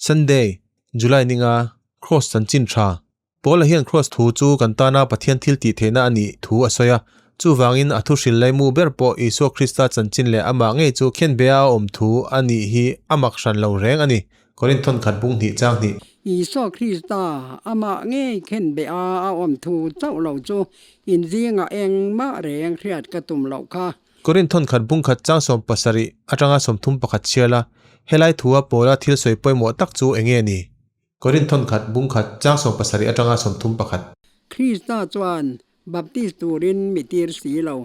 Sunday, July ninga, Kross chanchin tha. Paula hian Kross thu chu kan tana Pathian thil tih theihna a nih thu a sawi a. Chuvangin a thu hrilh laimu ber pawh Isua Krista chanchin leh amah ngei chu khenbea a awm thu a nih hi a mak hran lo reng a ni. Korinth thawn khat bung hnih chang hnih. Isua Krista amah ngei khenbea a awm thu chauh lo chu inzingah engmah reng hriat ka tum loh kha. Korinth thawn khat bung khat chang 70 atanga 31 chhial a, helai thua Paula thil sawi pawimawh tak chu eng nge ni? Korinth thawn khat bung khat chang 70 atanga 31. Krista chuan Baptist turin mi tir si lo,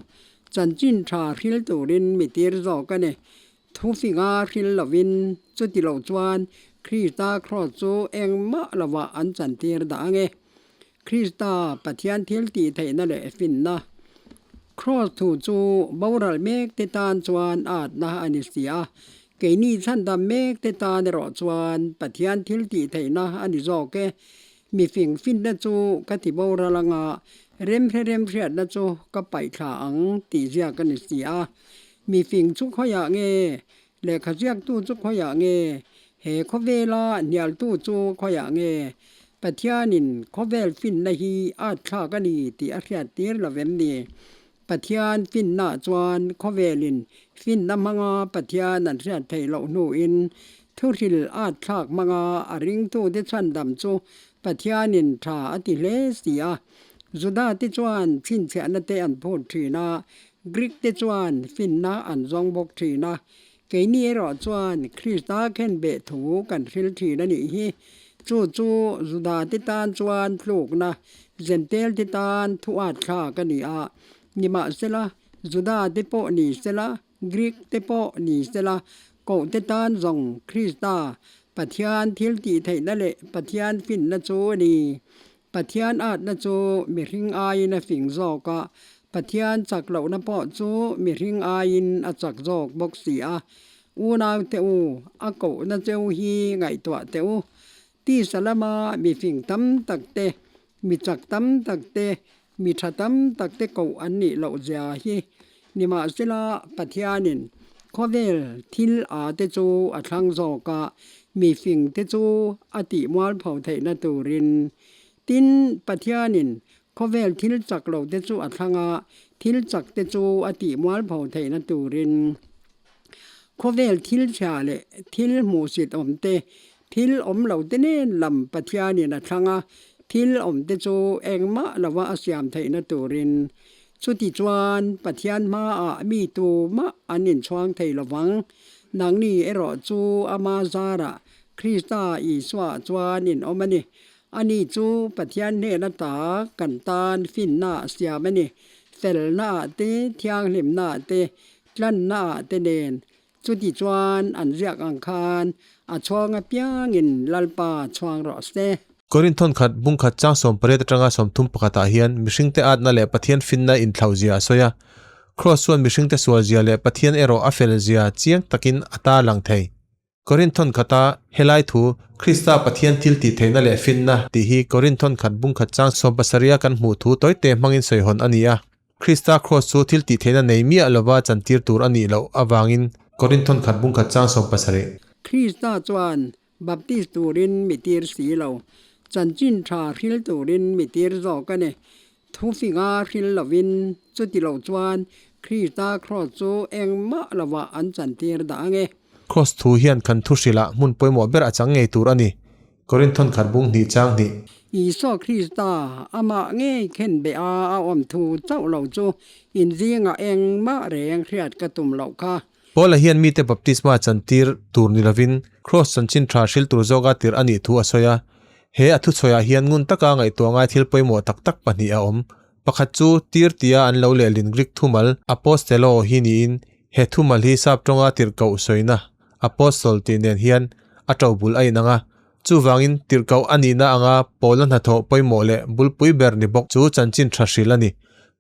chanchin tha hril turin mi tir zawk a ni. Thufinga hril lovin chuti lo chuan Krista kraws chu engmah lovah an chantir dah ang e. Krista Pathian thil tih theihna leh finna. Kraws thu chu boral mek te tan chuan atna a ni si a, keini chhandam mek te tan erawh chuan Pathian thil tih theihna a ni zawk e. Mi fing finna chu ka ti boral anga remhre remhriatna chu ka paih thla ang tih ziak a ni si a. Mi fing chu khawiah nge? Lehkha ziaktu chu khawiah nge? He khawvela hnialtu chu khawiah nge? Pathianin khawvel finna hi at thlak a ni tih a hriat tir lo vem ni? Pathian finnaah chuan khawvelin finna hmanga Pathian an hriat theih loh hnuin thuhril at thlak hmanga a ringtute chhandam chu Pathianin tha a ti hle si a. Judate chuan chhinchhiahna te an phut thin a, Greek te chuan finna an zawng bawk thin a. Keini erawh chuan Krista khenbeh thu kan hril thin a nih hi. Chu chu Judate tan chuan tlukna, Jentail-te tan thuat thlak a ni a. Nimahsela, Judate pawh ni sela, Greek-te pawh ni sela, kohte tan zawng Krista, Pathian thil tih theihna leh Pathian finna chu a ni. Pathian atna chu mihring aiin a fing zawk a, Pathian chak lohna pawh chu mihring aiin a chak zawk bawk si a. Unaute u, a kohna cheu hi ngaihtuah teh u. Tisa lama mi fing tam tak te, mi chak tam tak te, mi tha tam tak te koh an nih loh zia hi. Nimahsela, Pathianin khawvel thil a te chu a thlang zawk a, mi fing te chu a tih mualpho theihna turin. Tin, Pathianin khawvel thil chak lo te chu a thlang a, thil chak te chu a tih mualpho theihna turin. Khawvel thil chhia leh thil hmuhsit awm te, thil awm lo te nen lam Pathianin a thlang a, thil awm te chu engmah lova a siam theihna turin. Chutichuan, Pathian hmaah mi tumah an inchhuang thei lo vang. Nangni erawh chu ama zarah Krista Isua chuan in awm a ni. Ani chu Pathian hnena ta kan tan finna siam a ni. Felnaah te, thianghlimnaah te, tlannaah te nen. Chutichuan an ziak ang khan a chhuang apiangin Lalpa chhuang rawh se. Korinth thawn khat bung khat chang 18 atanga 31 ah hian mihringte atna leh Pathian finna inthlauhzia a sawi a. Kraws chuan mihringte sualzia leh Pathian erawh a felzia chiang takin a tarlang thei. Korinth thawn khata helai thu Krista Pathian thil tih theihna leh finna tih hi Korinth thawn khat bung khat chang 70 a kan hmuh thu tawite hmangin sawihawn a ni a. Krista kraws chu thil tih theihna nei miah lova chantir tur a nih loh avangin Korinth thawn khat bung khat chang 70. Krista chuan Baptist turin mi tir si lo, chanchin tha hril turin mi tir zawk a ni. Thufinga hril lovin chuti lo chuan Krista kraws chu engmah lovah an chantir dah ang e. Kraws thu hian kan thu hrilhah hmun pawimawh ber a chang ngei tur a ni. Korinth thawn khat bung hnih chang hnih. Isua Krista amah ngei khenbeh a a awm thu chauh lo chu inzingah engmah reng hriat ka tum loh kha. Paula hian mite baptisma chantir tur ni lovin Kraws chanchin tha hril tur zawka tirh a nih thu a sawi a. He a thuchhawiah hian ngun taka ngaihtuah ngai thil pawimawh tak tak pahnih a awm. Pakhat chu tir tia an lo lehlin Greek thumal apostelo hi niin he thumal hi sap tawnga tirhkoh sawina apostle tih nen hian a to bul a inang a. Chuvangin tirhkoh a nihna anga Paula hnathawh pawimawh leh bulpui ber ni bawk chu chanchin tha hrilh a ni.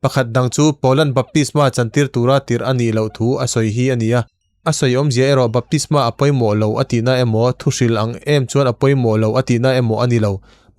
Pakhat dang chu Paula'n baptisma chantir tura tirh a nih loh thu a sawi hi a ni a. A sawi awmzia erawh baptisma a pawimawh lo a tihna emaw, thu hrilh ang em chuan a pawimawh lo a tihna emaw a ni lo.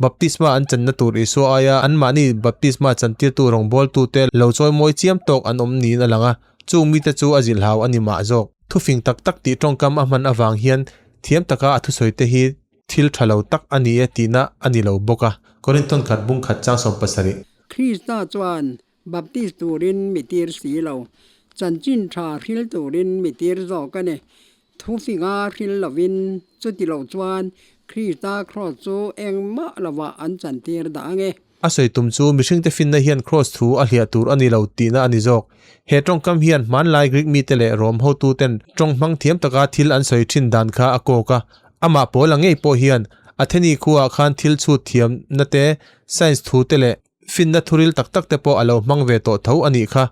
Baptisma an channa tur Isua aia anmahni baptisma chantirtu rawngbawltute lo chawimawi chiam tawk an awm niin a lang a, chung mite chu a zilhau a ni mah zawk. Thufing tak tak tih tawngkam a hman avang hian thiam taka a thusawite hi. thil tha lo tak a ni e tihna a ni lo bawk a. Korinth khat bung khat chang 70. Krista chuan Baptist turin mi tir si lo, chanchin tha hril turin mi tir zawk a ni. Thufinga hril lovin chutilo chuan Krista kraws chu engmah lovah an chantir dah ang e. A sawi tum chu mihringte finna hian kraws thu a hliah tur a ni lo tihna a ni zawk. He tawngkam hian hmanlai Greek mite leh Rom hotuten tawng hmang thiam taka thil an sawi thin dan kha a kawk a. Amah Paula ngei pawh hian Atheni khuaah khan thil chhut thiamna te, science thu te leh finna thuril tak tak te pawh a lo hmang ve tawh tho a nih kha.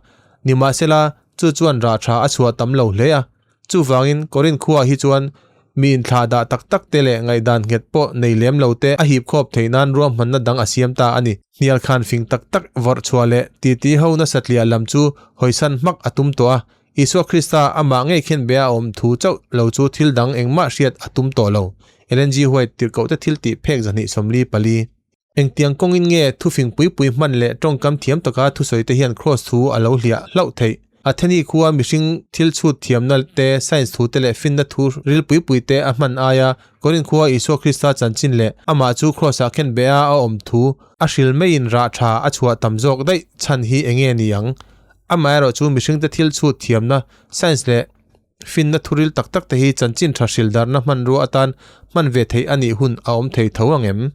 Nimahsela, chu chuan rah tha a chhuah tam lo hle a. Chuvangin, Korinth khuaah hi chuan mi inthlah dah tak tak te leh ngaihdan nghet pawh nei lem lo te a hip khawp theih nan ruahmanna dang a siam ta a ni. Hnial khan fing tak tak vawrh chhuah leh titi ho nasa tliah lam chu hawisan hmak a tum tawh a. Isua Krista amah ngei khen be a awm thu chauh lo chu thil dang engmah hriat a tum tawh lo. Ellen G. White tirhkoh te thil tih phek 244. Engtiang kawngin nge thufing pui pui hman leh tawngkam thiam taka thusawi te hian kraws thu a lo hliah hlauh theih? Atheni khua mihring thil chhut thiamna te, science thu te leh finna thu ril pui pui te a hman aia Korinth khua Isua Krista chanchin leh amah chu kraws-ah khen be a a awm thu a hril maiin rah tha a chhuah tam zawk daih chhan hi enge ni ang? Amaherawh chu mihringte thil chhut thiamna, science leh Finna thuril tak tak te hi chanchin tha hrildarna hmanrua atan hman ve theih a nih hun a awm thei tho ang em?